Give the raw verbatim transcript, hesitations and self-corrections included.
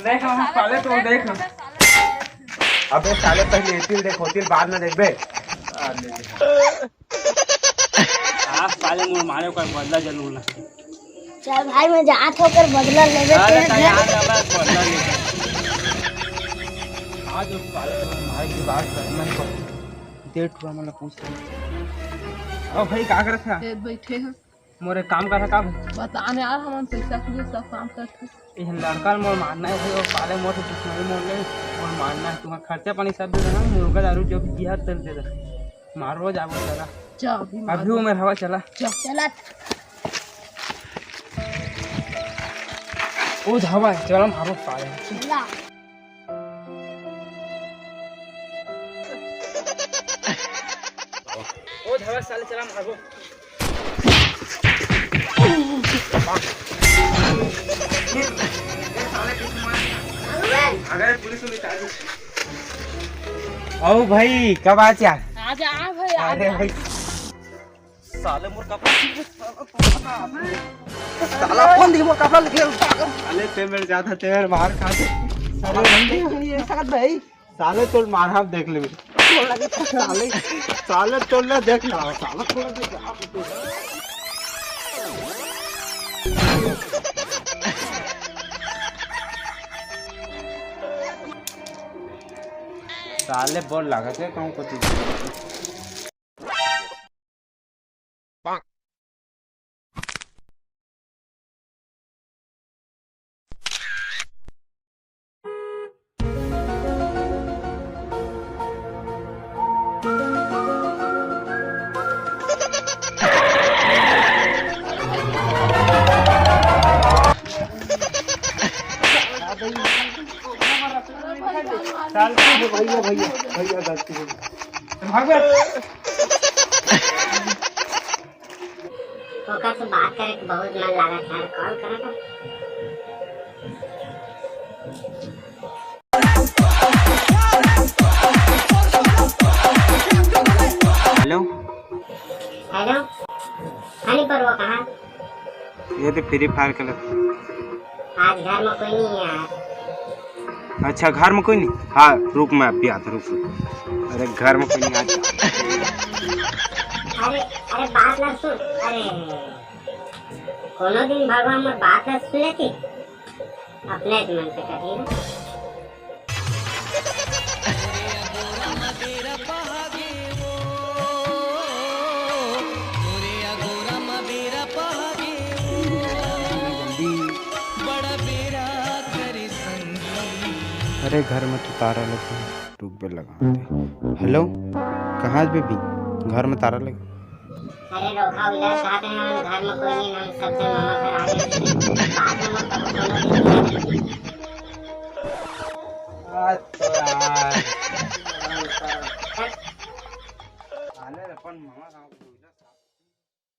देख, हम साले तो देख। अबे साले, पहले एतिल देख, ओतिल बाद में देखबे। आज साले मोर मारे ओकर बदला जरूर ना। चल भाई, मैं जात हों, ओकर बदला लेबे। अरे तेरे तो घर। यार, अब बदला लेबे। आज उस साले मोर मारे के बाद मैं डेढ़ ठुआ मन ला पूछ ले। ओ भाई, का करत हे? ए, बैठे हैं। मोर एक काम कर, का भाई? बता ना यार, हमन पैसा के लिए सब काम करत हैं। ये लड़का ल मोर मारना हे भाई, वो साले मोर से दुश्मनी मोड़ ले, मोर मारना हे। तुम्हारा खर्चा पानी सब दे देना, मुर्गा दारू जो भी किया, तेल दे दे। मारो, जाबो, चला। जा, अभी मार। अभी वो मेरा हवा, चला। जा। चला। ओ धावा हे, चला मारो साले। चला। ओ धावा साले, चला मारो। अगर पुलिस वाले चालू। ओ भाई, कब आ जा? आ जा, आ भाई, आ अरे जा। भाई। साले मोर कपड़ा छीन ले, साला तो साला कौन दी मोर कपड़ा लेके आऊ, साला। साले ते मेरे ज्यादा, ते मेरे मार खा दे। साला बंदी नहीं है, साला भाई। साले तोर मार हम देख ले। साले, साले तोर ना देख ना, साला थोड़ा देख। साले बोल लागत हे कहूँ कुछ। गलती हो भैया, भैया, भैया, गलती हो गई। भाग बे। ओकर से बात करे के बहुत मन लागत हे, कॉल करे ना। हेलो। हेलो। हाँ, नहीं पर वो कहाँ? ये तो फ्री फायर खेलत। आज घर में कोई नहीं है यार। अच्छा, घर में कोई नहीं? हाँ, रुक, मैं अभी आता, रुक, रुक। अरे, घर में कोई नहीं, आ जा। अरे, अरे, बात ना सुन। अरे, कोनो दिन भगवान मोर बात ना सुन लेती, अपने से मन से करी ना। अरे, घर में तो तारा लगे, रुक बे, लगा दे। हेलो, कहाँ हे बेबी? घर में तारा लगे। अरे, रोखा उधर साथ में, घर में कोई नहीं, हम सबसे मामा घर आ गए। बाद में मत करो, कोनो दिन। आज तो यार। आले अपन मामा गाँव के